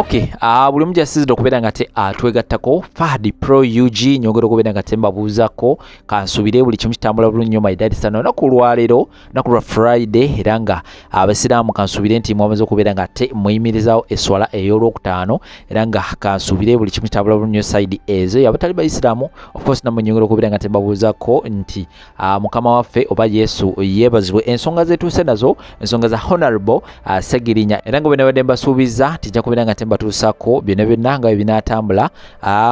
Okay, buli omu gy'asinzidde okubeera nga te atwegattako Fahad Pro UG nyongera okubeera nga te mbabuuzako kansubire buli kimu kitambula bulungi nnyo maidadi sana. Olunaku olwaleero lunaku lwa Friday era nga abasiraamu kansubire nti mwamaze okubeera nga te muyimirizaawo esswala ey'olwokutaano era nga kansubire buli kimu kitambula bulungi nnyo side ezo. Abatali bayisiraamu of course nammwe nyongera okubeera nga te mbabuuzako nti Mukama waffe oba Yesu yeebazibwe. Ensonga zetuuse nazo ensonga za Honorable Ssegirinya era nga bwe nabadde mbasuubiza tijja kubeera nga te mbatuusako byonna byonna nga bwe binaatambula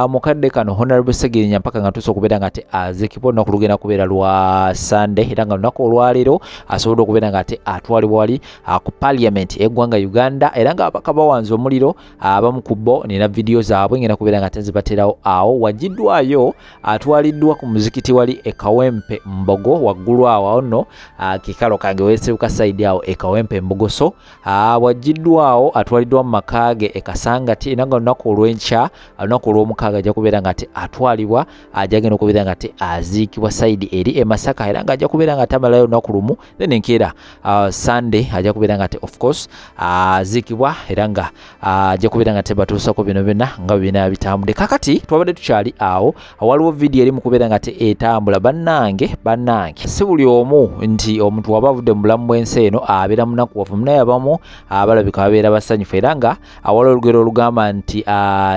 mukadde kano Honorable Ssegirinya mpaka nga tuuse okubeera nga te aziikibwa. Olunaku lugenda kubeera lwa Sunday era nga lunaku olwaleero asobodde okubeera nga te atwalibwa wali ku Parliament eggwanga Uganda era nga ababaka bawanze omuliro abamu ku bo nina vidiyo zaabwe ngenda kubeera nga te nzibateerawo awo. Wagiddwayo atwaliddwa ku muzikiti wali e Kawempe Mbogo waggulu awo nno kikalo kange weesebuka side awo e Kawempe Mbogo. So wagiddwawo atwaliddwa mu maka ge e Kasangati era nga olunaku olw'enkya olunaku olw'omukaaga ajja kubeera nga te atwalibwa ajja genda okubeera nga te aziikibwa side eri e Masaka era nga ajja kubeera nga tamalayo olunaku lumu then enkeera Sunday ajja kubeera nga te of course aziikibwa era nga ajja kubeera nga te batuusako bino byonna nga bwe binaaba bitambudde. Kakati twabadde tukyali awo waliwo vidiyo eri mu kubeera nga te etambula. Bannange bannange si buli omu nti omuntu waba avudde mu bulamu bw'ensi eno abeera munakuwavu, naye abamu abalabika babeera basanyufu era nga awaliwo olugero olugamba nti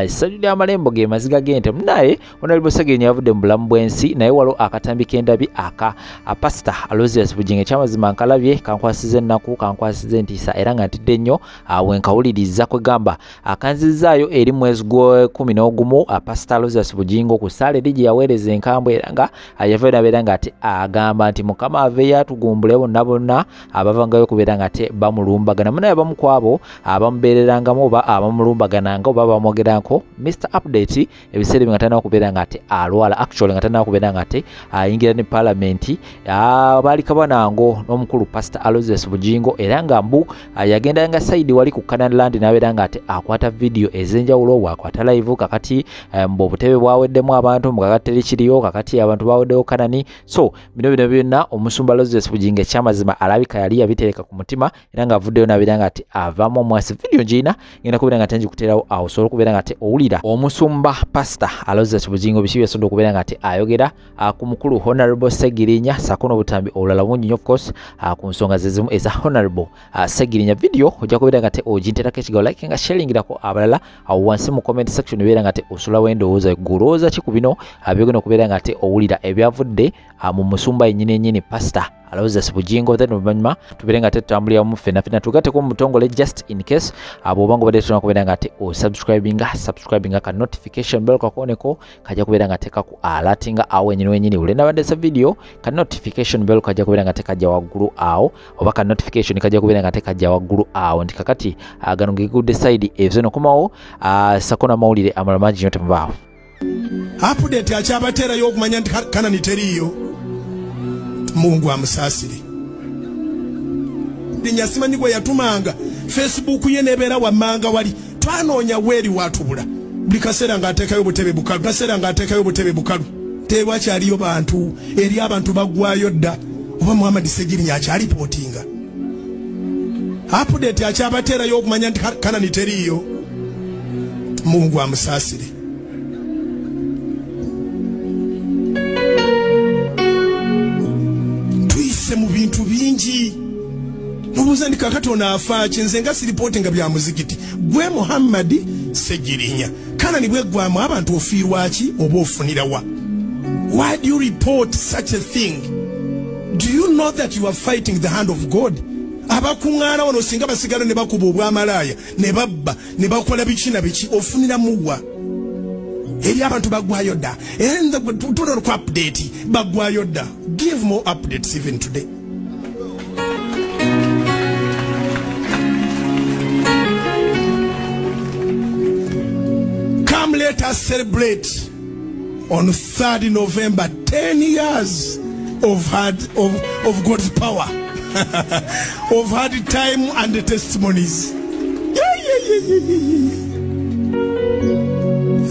essanyu ly'amalembo ge maziga g'ente. Naye Honorable Ssegirinya yavudde mu bulamu bw'ensi naye waliwo akatambi k'endabi aka Pastor Aloysius Bugingo ekyamazima nkalabye kankwasiza ennaku kankwasiza entiisa era nga ntidde nnyo we nkawuliriza kwegamba akanzizaayo eri mwezi gwa 11 Pastor Aloysius Bugingo ku ssaala eri gye yaweereza enkambwe era nga yavayo n'abeera nga ate agamba nti Mukama aveeyo atugumbule bonna bonna abavangayo okubeera nga ate bamulumbagana. Munaye abamu ku abo abamubeererangamu oba abamulumbagananga oba bamwogeranko Mr Update ebiseera ebyo nga talina kubeera nga ate alwala actually nga talina kubeera nga ate ayingira ne Parliament baali kabanango n'omukulu Pastor Aloysius Bugingo era nga mbu yagendanga side wali ku Canaan Land n'abeera nga ate akwata vidiyo ez'enjawulo bw'akwata live kakati mbu obutebe bwaweddemu abantu mbu kakati teri kiriyo kakati abantu baweddewo Kanani. So bino bino byonna omusumba Aloysius Bugingo ekyamazima alabika yali yabitereka ku mutima era ng'avuddeyo n'abeera nga ate avaamu omwasi. Vidiyo ngirina ngenda kubeera nga ate ngikuteerawo awo osobola okubeera nga ate owulira omusumba Pastor Aloysius Bugingo biki byasobodde okubeera nga ate ayogera ku mukulu Honorable Ssegirinya ssaako n'obutambi obulala bungi nnyo of course ku nsonga ze zimu eza Honorable Ssegirinya. Vidiyo ojja kubeera nga ate oginterako ekigambo like nga sharingirako abalala awo wansi mu comment section obeera nga ate osulawo endowooza gulowooza ki ku bino byogenda okubeera nga ate owulira ebyavudde mu musumba yennyini yennyini Pastor Aloysius Bugingo. Then oluvannyuma tubeere nga ate tutambuliramu ffenna ffenna tugatteko mu mutongole just in case bw'oba nga obadde tolina kubeera nga ate osubscribinga ka notification bell kakooneko kajja kubeera nga tekaku alertinga awo wennyini wennyini buli nabadde video ka notification bell kajja kubeera nga tekajja waggulu awo oba ka notification kajja kubeera nga tekajja waggulu awo nti kakati gano gegudde side ezo nokomawo sako n'amawulire amalala mangi nnyo temubaawo. Update akyabateerayo okumanya nti Kanani teriiyo. Mungu amusaasire. Linya simanyi gwe yatumanga Facebook ye nebeera wammanga wali twanoonya weeri watubula buli kaseera ng'ateekayo butebe bukalu kaseera ng'ateekayo butebe bukalu tewakyaliyo bantu eri abantu baggwayo dda oba Muhammad Ssegirinya akyalipootinga. Update akyabateerayo okumanya nti Kanani teriiyo. Mungu amusaasire. Tuyise mu bintu bingi nobuuza ndi kakati ono afa ki nze nga siripootinga bya muzikiti gwe Muhammad Ssegirinya Kanani bweggwamu abantu ofiirwa ki oba ofunirawa? Why do you report such a thing? Do you know that you are fighting the hand of God? Abakuŋŋaana wano singa basigala ne bakuba obwamalaaya ne babba ne bakola biki na biki ofuniramuwa? Eri abantu baggwayo dda era tuna ku update baggwayo dda. Give more updates even today. Come let us celebrate on 3rd November 10 years of God's power of hard time and the testimonies. Yeah, yeah, yeah, yeah, yeah.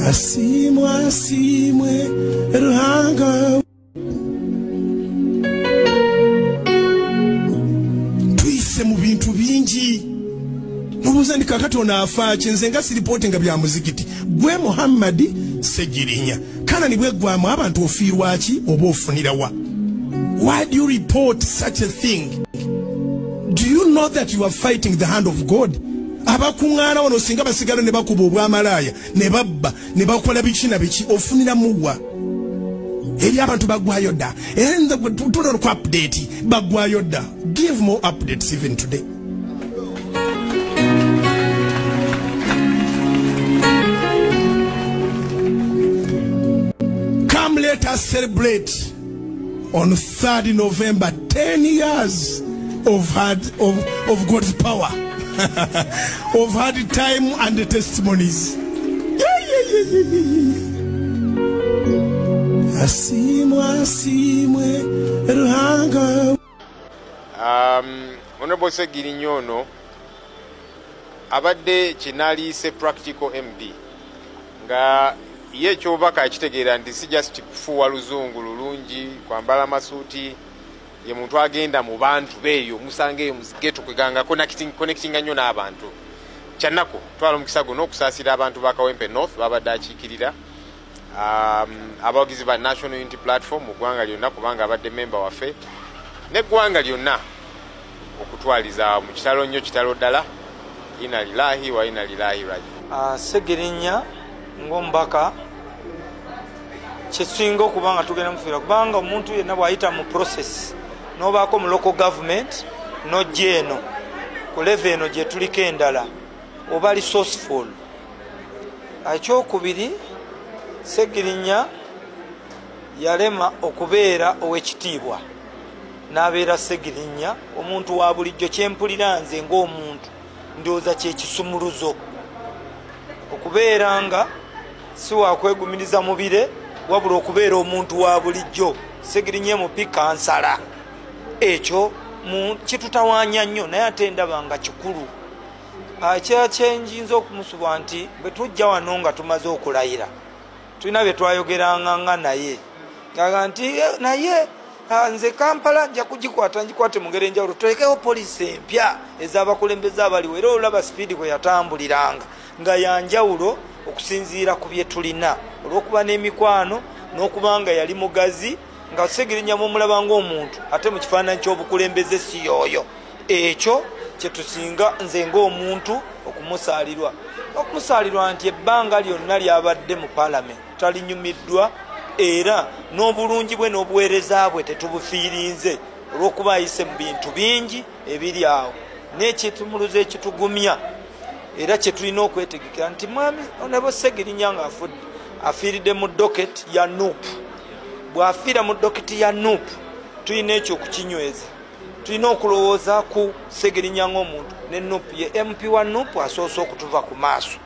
Asimwe asimwe Ruhanga. Tuyise mu bintu bingi. Nobuuza nti kakati ono afaaki, nze nga siripootinga bya muzikiti. Gwe Muhammadi Ssegirinya, Kanani bweggwamu abantu ofiirwaki oba ofunirawa? Why do you report such a thing? Do you know that you are fighting the hand of God? Abakuŋŋaana wano singa basigala ne bakuba obwamalaaya ne babba ne bakola biki na biki, ofuniramuwa? Eri abantu baggwayo dda, era tulina ku update baggwayo dda. Give more updates even today. Come, let us celebrate on 3rd November 10 years of God's power, of hard time and the testimonies. Yeah, yeah, yeah, yeah, yeah. Asimwe, asimwe, Ruhanga. Honorable Ssegirinya ono abadde kinaliise practical MP nga ye ekyobubaka akitegeera nti si just kufuuwa luzungu lulungi, kwambala masuuti, ye muntu agenda mu bantu beeyo musanga eyo muzigeto kweganga connectinga nnyo n'abantu. Kyannaku twala omukisa guno okusaasira abantu ba Kawempe North babadde akiikirira, abawagizi ba National Unity Platform mu ggwanga lyonna, kubanga abadde memba waffe n'eggwanga lyonna okutwaliza mu kitalo nnyo, kitalo ddala. Inna lillahi wa inna ilaihi raji'un. Ssegirinya ng'omubaka kyetusinga okuba nga tugenda mufiira, kubanga omuntu yenna bw'ayita mu process n'obaako mu local government n'ojja eno ku level eno gye tuliko endala, oba resourceful. Ekyokubiri, Ssegirinya yalema okubeera ow'ekitiibwa n'abeera Ssegirinya omuntu wa bulijjo. Kyempulira nze ng'omuntu ndowooza kyekisumuluzo okubeera nga si wakwegumiriza mubire, wabula okubeera omuntu wa bulijjo. Ssegirinya MP kansala, ekyo kitutawaanya nnyo, naye ate ndaba nga kikulu. Ekirala kyenjinza okumusubwa nti bwe tujja wano nga tumaze okulayira, tulina bye twayogeranga nga naye nga nti naye nze Kampala nja kugikwata, ngikwate mu ngeri enjawulo, tulekewo poliisi empya ez'abakulembeze abaliwo. Era olaba sipiidi bwe yatambuliranga nga yanjawulo okusinziira ku bye tulina, olw'okuba n'emikwano n'okuba nga yali mugazi, nga Ssegirinya mumulaba ng'omuntu ate mu kifaananyi ky'obukulembeze si y'oyo. Ekyo kyetusinga nze ng'omuntu okumusaalirwa, okumusaalirwa nti ebbanga lyonna lyabadde mu paalamenti talinyumiddwa, era n'obulungi bwe n'obuweereza bwe tetubufiirinze, olw'okuba ayise mu bintu bingi ebiri awo. N'ekitumuluzo ekitugumya era kye tulina okwetegekera nti mwami Honorable Ssegirinya nga afudde, afiiridde mu docket ya NUP. Bw'afiira mu docket ya NUP, tulina ekyo okukinyweza. Tulina okulowooza ku Ssegirinya ng'omuntu ne NUP. Ye MP wa NUP asoose okutuva ku maaso,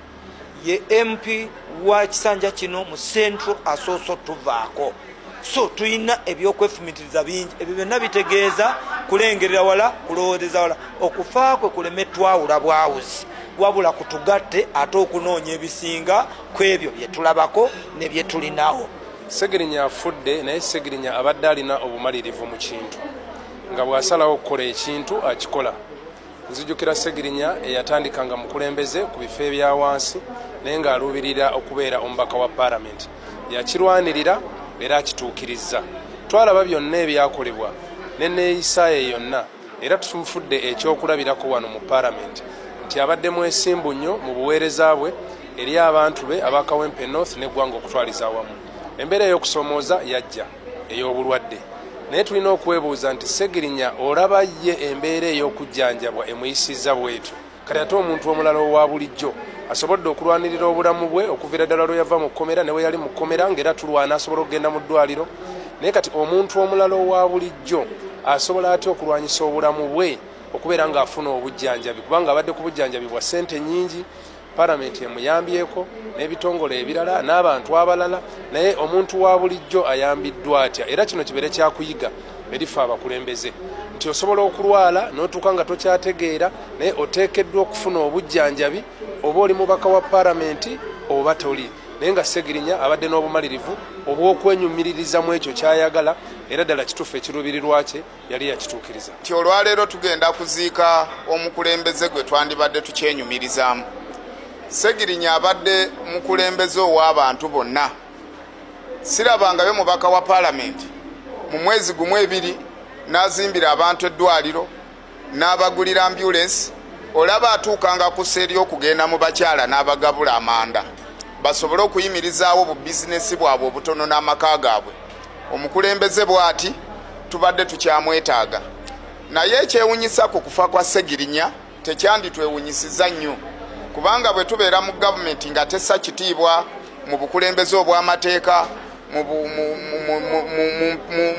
ye MP wa kisanja kino mu Central asoose otuvaako. So tulina ebyokwefumitiriza bingi, ebyo byonna bitegeeza kulengerera wala, kulowooleza wala. Okufa kwe kuleme twawula bwawuzi, wabula kutugatte ate okunoonya ebisinga ku ebyo bye tulabako ne bye tulinawo. Ssegirinya afudde, naye Ssegirinya abadde alina obumalirivu mu kintu, nga bw'asalawo okukola ekintu akikola. Nzijukira Ssegirinya eyatandika nga mukulembeze ku bifo ebya wansi, naye ng'aluubirira okubeera omubaka wa paalamenti. Yakirwanirira era akituukirizza. Twalaba byonna ebyakolebwa n'enneeyisa ye yonna, era tumufudde ekyokulabirako wano mu paalamenti nti abadde mwesimbu nnyo mu buweereza bwe eri abantu be aba Kawempe North n'eggwanga okutwaliza awamu. Embeera ey'okusoomooza yajja ey'obulwadde, naye tulina okwebuuza nti Ssegirinya olaba ye embeera ey'okujjanjabwa emuyisizza bw'etyo, kati ate omuntu omulala owa bulijjo asobodde okulwanirira obulamu bwe okuviira ddala lwe yava mu kkomera ne we yali mu kkomera ng'era tulwana asobola okugenda mu ddwaliro, naye kati omuntu omulala owa bulijjo asobola atya okulwanyisa obulamu bwe okubeera ng'afuna obujjanjabi, kubanga abadde ku bujjanjabi bwa ssente nnyingi, paalamenti emuyambyeko n'ebitongole ebirala n'abantu abalala, naye omuntu wa bulijjo ayambiddwa atya? Era kino kibeere kyakuyiga erife abakulembeze nti osobola okulwala n'otuuka nga tokyategeera, naye oteekeddwa okufuna obujjanjabi, oba oli mubaka wa paalamenti oba toli. Naye nga Ssegirinya abadde n'obumalirivu obw'okwenyumiririza mu ekyo ky'ayagala, era ddala kituufu ekiruubirirwa kye yali yakituukiriza. Nti olwaleero tugenda kuziika omukulembeze gwe twandibadde tukyenyumirizaamu. Ssegirinya abadde mukulembeze ow'abantu bonna. Sirabangayo mubaka wa paalamenti mu mwezi gumu ebiri n'azimbira abantu eddwaliro, n'abagulira ambulensi, olaba atuukanga ku sseeri okugenda mu bakyala n'abagabula amanda basobole okuyimirizaawo bu bizinesi bwabwe obutono n'amaka gaabwe. Omukulembeze bw'ati tubadde tukyamwetaaga. Naye ekyewunyisa ku kufa kwa Ssegirinya tekyanditwewunyisiza nnyo, kubanga bwe tubeera mu gavumenti nga tessa kitiibwa mu bukulembeze obw'amateeka,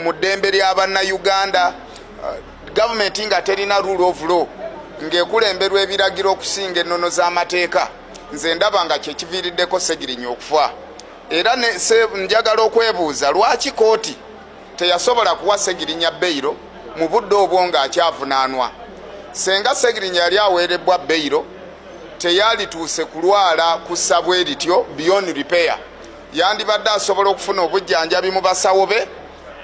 mu ddembe ly'abannayuganda, gavumenti nga terina rule of law, ng'ekulemberwa ebiragiro okusinga ennono z'amateeka, nze ndaba nga kyekiviiriddeko Ssegirinya okufa. Era njagala okwebuuza lwaki kooti teyasobola kuwa Ssegirinya beyiro mu budde obwo ng'akyavunaanwa. Senga Ssegirinya yali aweerebbwa beyiro, teyalituuse kulwala kussa bwe lityo beyond repair. Yandibadde asobola okufuna obujjanjabi mu basawo be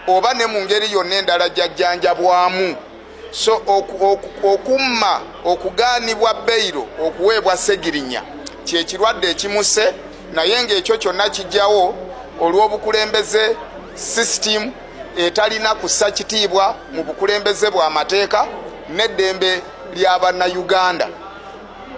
oba ne mu ngeri yonna endala gy'ajjanjabwamu. So okumma okugaanibwa beyiro okuweebwa Ssegirinya kyekirwadde ekimuse, naye ng'ekyo kyonna kijjawo olw'obukulembeze system etalina kussa kitiibwa mu bukulembeze bw'amateeka n'eddembe ly'abannayuganda.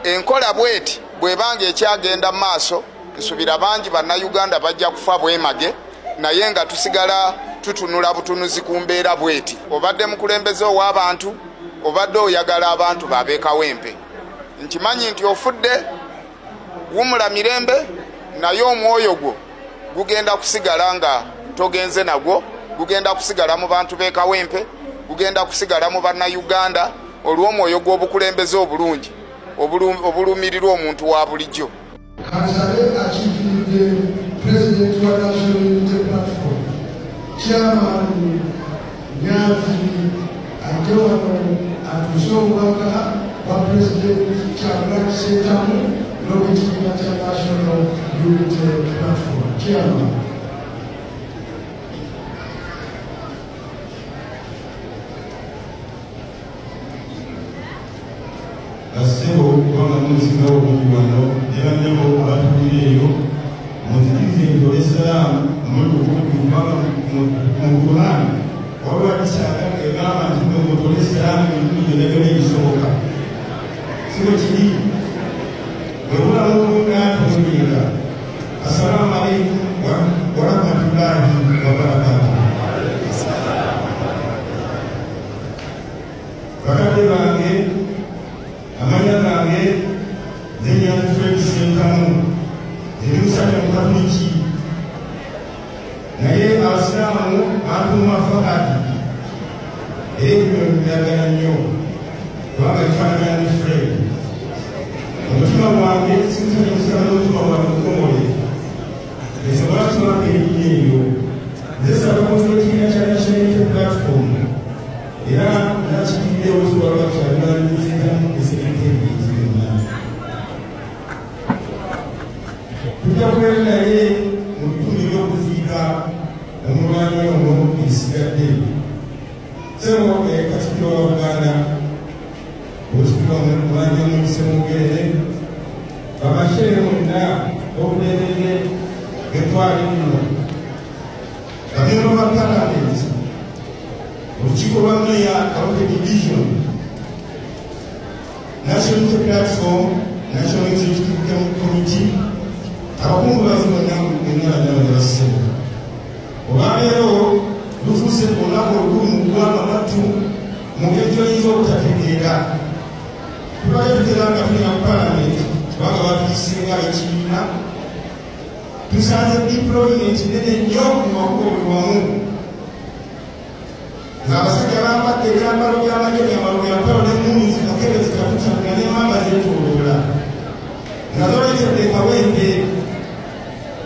Enkola bweti bw'ebanga ekyagenda mu maaso, nsubira bangi bannayuganda bajja kufa bwemage, naye nga tusigala tutunula butunuzi ku mbeera bweti. Obadde mukulembeze ow'abantu, obadde oyagala abantu babe Kawempe. Nkimanyi nti ofudde, wumula mirembe, naye omwoyo gwo gugenda kusigala nga togenze nagwo, gugenda kusigala mu bantu b'e Kawempe, gugenda kusigala mu bannayuganda olw'omwoyo gw'obukulembeze obulungi obulumirirwa omuntu wa bulijjo. Kansabe akiikiridde Pulezidenti wa National Unity Platform, Chairman Nyanzi, ajje wano atuuse obubaka bwa Pulezidenti Kyagulanyi Ssentamu n'obw'ekibiina kya National Unity Platform. Chairman. Bassebo kubanga munsingawo obungi wano ne bannyabo abatuulira eyo, munzikirize ntole salaamu omuli okumpi, kubanga mu Kuraani waliwo hadiisi egamba nti nno mutole salaamu emirundi gyonna gyonna egisoboka. Si bwe kiri? Bwe bulamu obwonna tebuliira. Assalaamu aleikum warahmatullaahi wabarakaatuh. Bakadde bange, amanya gange nze Nyanzi Fred Ssentamu, ndi musajja Mukatuliki, naye abasiraamu bantuuma Fahadi, era ebyo mbyagala nnyo kubanga bifaanagana ne Fred. Omutima gwange si musajja musiraamu, n'omutima gwange mukomole, nsobola kutumako erinnya eryo. Nze Ssaabakunzi w'ekibiina kya National Unity Platform, era nakikiridde oluzuba lwa Kyagulanyi Ssentamu esekretariat yonna. Tujja kubeera naye mu bitundu eby'okuziika omulwanyi ono ebisigadde. Ssebo Katikkiro wa Buganda, Oweekitiibwa Mulangira Ssemwogerere, bamasheere mwenna obukulembeze bw'ettwale lino, bamemba ba Paalamenti, olukiiko lwa Meeya Kawempe Division, National Unity Platform, National Executive Committee, abakungubazi bonna mwenna bannyabo ne bassebo. Olwaleero lufuuse olunaku olukulu mu ggwanga mwattu mu ngeri gy'oyinza obutategeera. Tubadde tutera nga tuli mu Paalamenti kubanga batuyisenga ekibiina, tusanze deployment nene nnyo mu makubo buli wamu, ng'abasajja bambadde ebyambalo by'amagye, byambalo bya mpalo n'emmundu zikakebe zikatutabula n'emmamba zeetooloola, nga zoleetedde Kawempe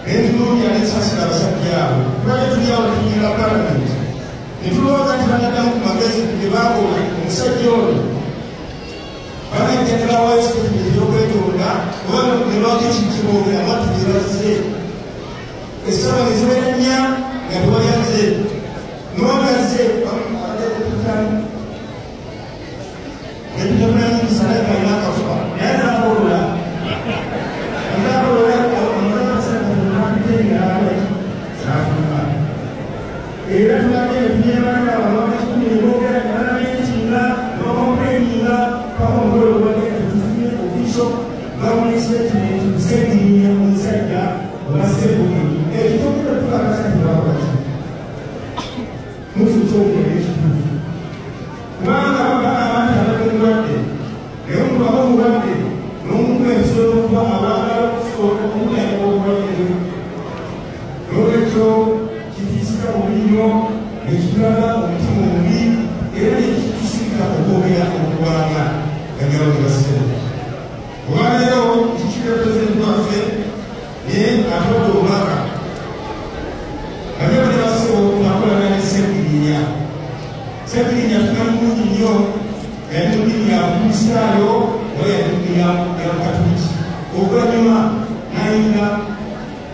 n'entunuulira n'ensasira abasajja abo. Tubadde tuli awo tutunula Paalamenti ne tulowooza nti banaddamu ku magezi ge baakola omusajja ono, banajja ne bawaayo sitatimenti ey'okwetonda oba ne baako ekintu kye boogera mwattu gye bazze. Essaawa ne zibeera nnya nga tewali nowagaze netutamulamusalaka alina akafuba naye azakolola era tubadde netunyemana abakumi nebogera nebanameetinga nebakomplaininga paka omugole gwebagenda tufunye official government statement Ssegirinya omusajja obasebugi ekyo kyokera tukakasa tebakolaki mufu kyogera ekituufu kubanga abantu abali omulwadde naye omuntu aba omulwadde n'omukuba ebisobola okuba abaagala okusobola obulwadde n'olwekyo kitiisika bubi nnyo nekitulaga omutima omubi era nekitusirika okwogera okulwana ganyabo ne basebo. Olwaleero kikira pulezidenti waffe naye atwadde obubaka ganyabo ne basebo akolagana ne Ssegirinya. Ssegirinya tumanyi bulungi nnyo yali mu ddiini ya Bukristaayo oba yali mu ddiini ya Bukatuliki, oluvannyuma n'ayingira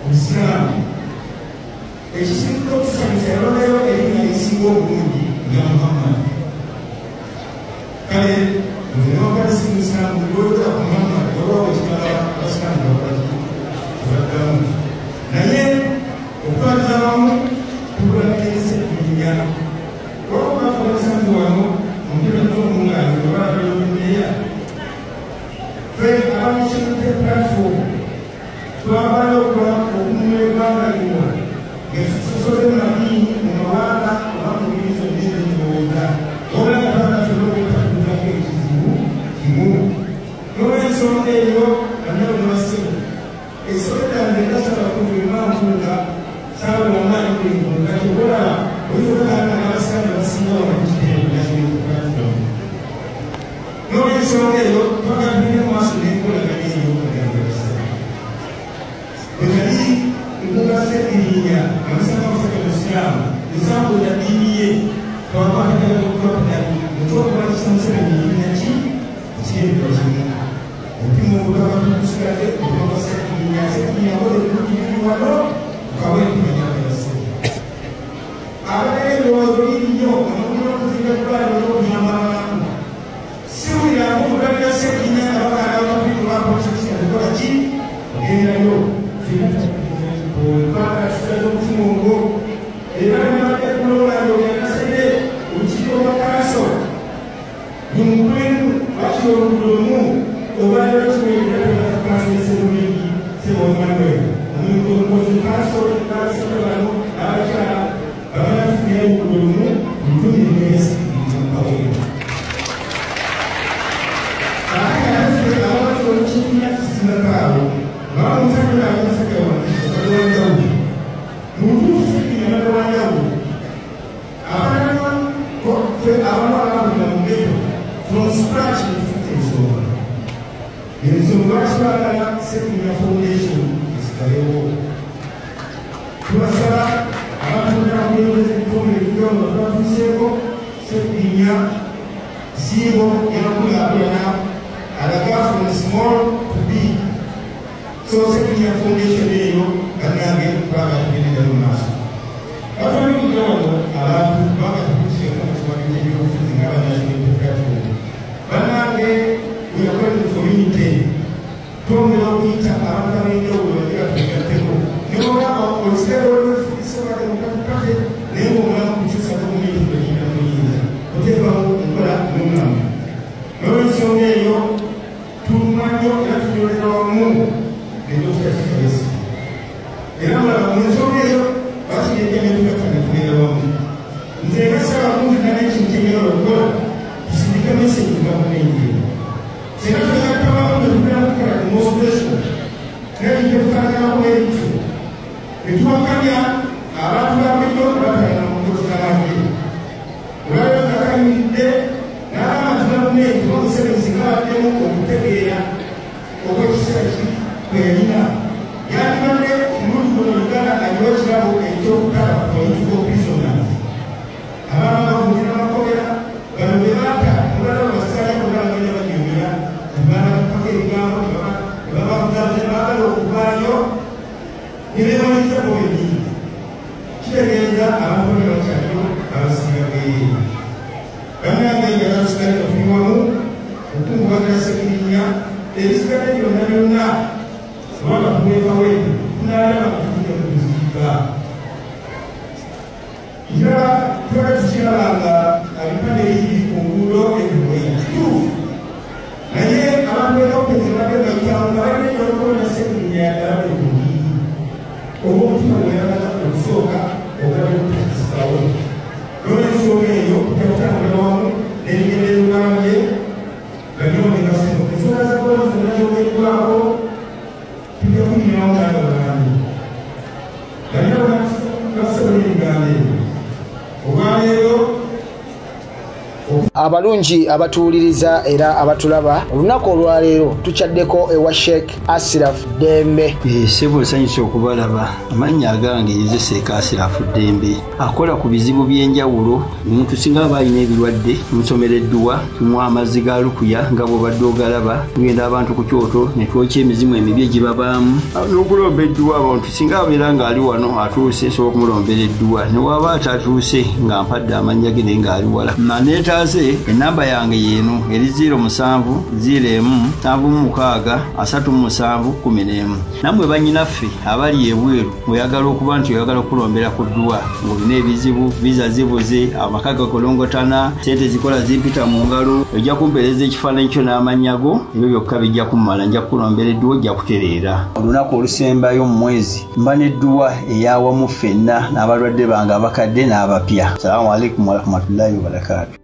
Obusiraamu. Ekisinga okutusanyusa yalondayo erinnya erisinga obulungi nga Muhammad. Kale nze newakati si Musiraamu lwoyogera ku Muhammad olwawo ekirala Abasiraamu bakolaki tebaddamu, naye okutwaliza awamu tukulabira Ssegirinya. Olwokuba abasanvu wano omuteekateeka omulungi oba ffe aba National Unity Platform twagala okununula eggwanga lino ng'etusosoze mu madiini, mu mawanga oba mu ngeri zonna ez'endowooza, wabula nga twagala ffenna okwetakuluzako ekizibu kimu. N'olw'ensonga eyo bannabo ne bassebo, ekisolo kyange ndasaba kuva mpunga saabula amaanyi buli mpunga kyobola oyinza okukanga n'abasiraamu abasinga wano ku kitebe ku National Unity Platform. N'olw'ensonga eyo twagala tugende mu maaso n'enkolagana eyo baganda bassebo. Bwe nali nkunga Ssegirinya nga musanga omusajja Musiraamu, nsambuza ddiini ye twakwatagana okukwatagana mukyokulwanyisa Museveni ekibiina ki ekigendererwa kimu. Omutima ogwo tugusigaze omutima gwa Ssegirinya. Ssegirinya akoze ebirungi bingi wano kaweepu banyabo bassebo. Abalina ebirowoozo bingi nnyo amagulu n'okuzimba eddwaliro n'okuyamba abanaku. Siwulirako okugabira Ssegirinya nga baganda abakatuliki bapolisi okukola ki ogendayo twagala tusigaze omutima ogwo. Era nebadde kulonda obyakasebe olukiiko lwa kanso lumukulemu wakiri oluguudo lumu olwaleero kiweerera kanso y'Sserulingi Ssebo Emmanuel omukozi kanso n'abasajja bano n'abakyala bagala tufunirayo oluguudo lumu lutumire Ssegirinya. Ate naffe ababadde olukiikira kisingakaawo nga bamusajja omusajja wanjawulo mu butuufu Ssegirinya abadde wanjawulo afaanana ffe abamu abakulira mu ghetto from scratch netufuuka ensonga. Ensonga lwaki twagala Ssegirinya Foundation esigalewo. Tubasaba abantu abakulembeze ebitongole ebijawulo nga tubatuuseeko Ssegirinya nsiibo y'enkulaakulana alaga from small to big. So Ssegirinya Foundation eyo bannange twagala tugendera mu maaso. Batwalidde wano abantu kubanga tutuuseeko mu kiwandiko ky'ebyobufuzi nga aba National Unity Platform. Bannange we are calling for unity. Twongera okuyita abantu ab'enjawulo bajje batugatteko. Ne bw'olaba olusigale olw'efugisibwa Democratic Party naye ng'omulamu kukyusa gavumenti kwegenda muyinza oteekawo enkola ennungamu. N'olw'ensonga eyo tuluma nnyo era tunyolera wamu ne Dr. Kizza Besigye. Era mulaba mu nsonga Ebisigadde byonna byonna obanga tumwekawe tunaalaba nga tujja kuziika. Kirala twala tukiraba nga ebipande ebiri ku nguudo ebimwe kituufu, naye abantu b'ekawumpezi babadde bayitawo nga balina eky'okukola Ssegirinya yagala buli mulimu oba omutima gweyagala okusooka ogabye okutakisikawo. N'olwensonga eyo tujja kutambulira wamu n'ebigendererwa bye banyonge basebo. Ensonga za korona zonna zoogeddwako tujja kunyumyawo n'abagambi banyabo basebo n'ebigambo ebyo olwaleero. Abalungi abatuwuliriza era abatulaba, olunaku olwaleero tukyaddeko ewa Sheikh Asiraf Ddembe. Ssebo nsanyuse okubalaba. Amannya agange nze Sheikh Asiraf Ddembe, akola ku bizibu by'enjawulo. Omuntu singa aba alina ebirwadde tumusomera edduwa, tumuwa amazzi ga lukuya nga bw'obadde ogalaba, tugenda abantu ku kyoto ne twokya emizimu emibi egibabaamu n'okulomba edduwa. Abantu singa abeera ng'ali wano atuuse, nsobola okumulombera edduwa, ne waba atatuuse nga mpadde amannya ge naye ng'ali wala. Naneetaase enamba yange yeeno eri 07 01 76 37 11. Nammwe bannyinaffe abali ebweru oyagala okuba nti oyagala okulombera ku dduwa ng'olina ebizibu, viza zibuze, amaka gakolongotana, sente zikola zimpita mu ngalo, ojja kumpeereza ekifaananyi kyo n'amannya go, ebyo byokka bijja kummala, nja kukulombera edduwa ojja kutereera. Olunaku olusembayo mu mwezi mba n'edduwa eyawamu ffenna n'abalwadde bange abakadde n'abapya. Salaamu alaikum warahmatullahi wabarakaatu.